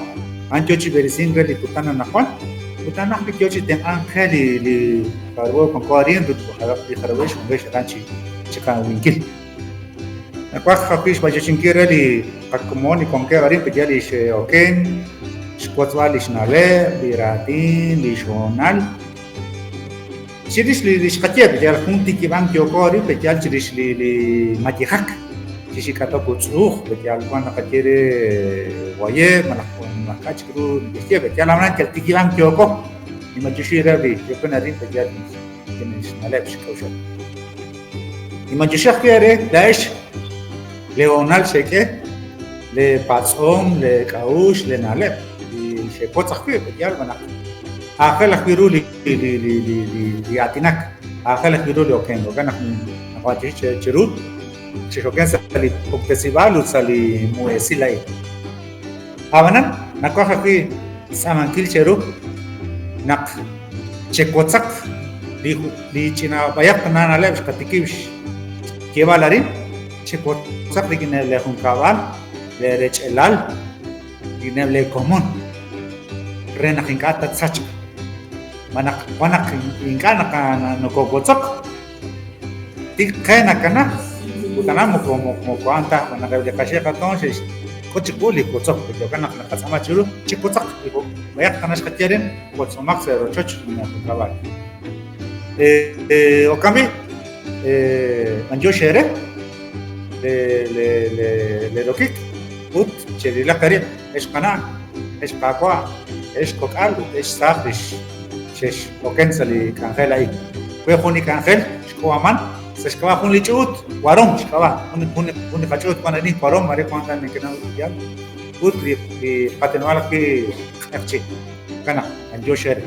a'an yoo chi b'eresink re li kutan anaqwan ut a'an ajwi' yoo chi tenq'ank qe li li jarub'o wanko arin ut li jarub'ex wankex aran chi chiqawinkil. Nawaj ajwi' xb'antioxinkil re li qakomon li wankeb' arin pe'yaal li xe'oken, xwotzb'al li xna'leb', li raatin, li xhoonal. Chirix li li xqaye, pe'yaal jun tikib'ank yooko arin pe'yaal chirix li li mayejak, chirix li k'atok utz'uj, pe'yaal wan naqaye re wayeb' malaj malaj k'a' chik ru neke'xye, pe'yaal a'an yal tikib'ank yooko. Ninb'antioxi re li yooko arin pe'yaal xna'leb' xk'a'uxl. Ninb'antioxi ajwi' eere laa'ex lee hoonal xek'e, lee patz'om, lee k'a'uxl, lee na'leb' li xewotz ajwi' pe'yaal malaj aajel ajwi' ru li li li li li li aatinak, aajel ajwi' ru li okenk. Jo'kan naq naqab'antioxi cheru xexoken sa' li puktesib'aal ut sa' li mu'esil a'in. Ab'anan nawaj ajwi' xtz'aamankil cheru naq chewotzaq li li ch'ina b'ayaq tana na'leb' xqatikib' xyeeb'al arin, chewotzaq rik'in lee junkab'al, lee rech'elal, rik'ineb' lee komon re naq ink'a' tatsachq. Xb'aan naq wan naq ink'a' nokowotzok, tik qe nakana ut aran moko moko a'an ta xb'aan naq eb' li qaxe' qatoon xe'xk'ut chiqu li wotzok. Jo'kan naq naqatz'aama chiru chiwotzaq b'ayaq tana xqaye arin wotzomaq sa' rochoch li junkab'al. Jo'kan b'i' b'antiox eere le rokik ut cherilaq eerib' ex qana', ex qaawa', ex kok'al ut ex saaj li xex'oken sa' li k'anjel a'in. We jun li k'anjel xk'uub'aman sa' xk'ab'a' jun li ch'uut, Warom xk'ab'a', jun li qach'uut wan arin Warom, mare wan ta nekenaw yaal, ut li qateneb'aal ajwi' q'eqchi'. Jo'kan naq b'antiox eere.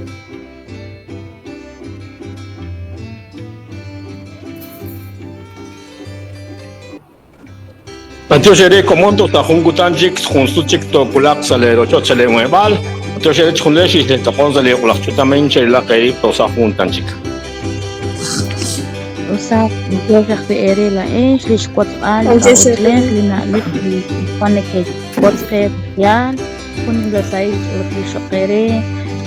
B'antiox eere komon toj sa' jun kutan chik jun sut chik toowulaq sa' lee rochoch sa' lee muheb'aal. B'antiox eere chixjunilex li xextz'aqon sa' li loq'laj ch'utam a'in cherilaq eerib' toj sa' jun kutan chik. Usa, b'antiox ajwi' eere laa'ex li xwotzb'al li k'a'uxlej li na'leb' li wan nekewotz qe yaal. Jun nimla sahil ch'oolejil cho'q eere.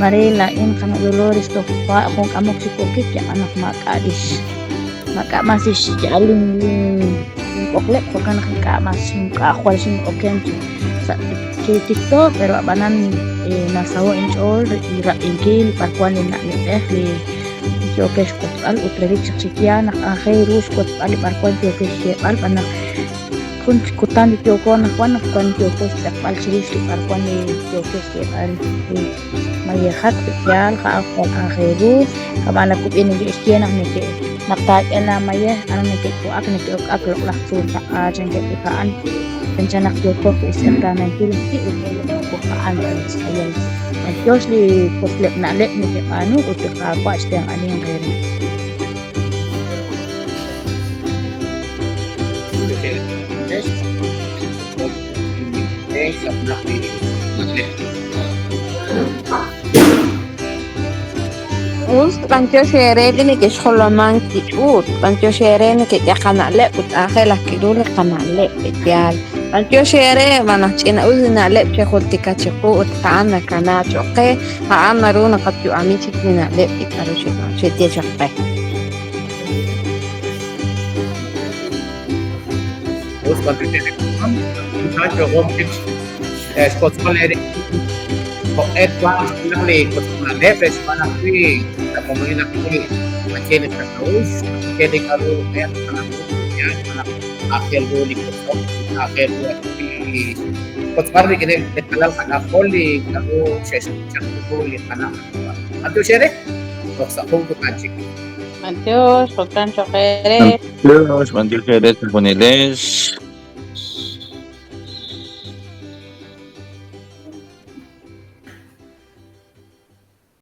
Mare laa'in qana' Dolores toj jun k'amok chi wokik yab'an naq maak'a' lix maak'a' mas lix xya'al lin lin b'oqleb' jo'kan naq ink'a' mas ink'a' jwal xin'oken chi sa' chi tikto pero ab'anan nasaho' inch'ool rab'inkil b'ar wan li na'leb'ej li yookex xwotzb'al ut relik chaq chi yaal naq aajel ru xwotzb'al li b'ar wan yookex xyeeb'al xb'aan naq jun chik kutan li yooko anaqwan naq wan yooko xtz'eqb'al chirix li b'arwan li yooko xyeeb'al li mayejak yaal ja'an jwal aajel ru ab'an nakub'in neke'xye naq neke' naq taak'e laamayej aran neke'wa'ak neke'uk'ak loq'laj tzuul taq'a chankeb' ut a'an chanchan naq yooko ajwi' xtz'eqtaanankil ajwi' ut moko a'an ta li xk'ayal b'antiox li wosleb' na'leb' nekeb'aanu ut li Qaawa' xtenq'aninq eere. Us, b'antiox eere li B'antiox eere xb'aan naq ch'ina'us li na'leb' xejultika chiqu ut a'an nakana cho'q qe, a'an naru naqayu'ami chik li na'leb' li k'a'ru xeye chaq qe. Us b'antiox eere komon, ink'a' yo'qom chik xwotzb'al eere jo'q'e twanq xwulak li wotzok na'leb' re xb'aan ajwi' sa' komonil ajwi' maye li qak'a'uxl, maye li k'a'ru qe yaal xb'aan naq aajel ru li wotzok, aajel ru ajwi' xwotzb'al rik'ineb' li qalal qak'ajol li k'a'ru xe'xchaq ru li qana' qayuwa'. B'antiox eere, toj sa' jun kutan chik. B'antiox, jo'kan cho'q eere. B'antiox, b'antiox eere chejunilex.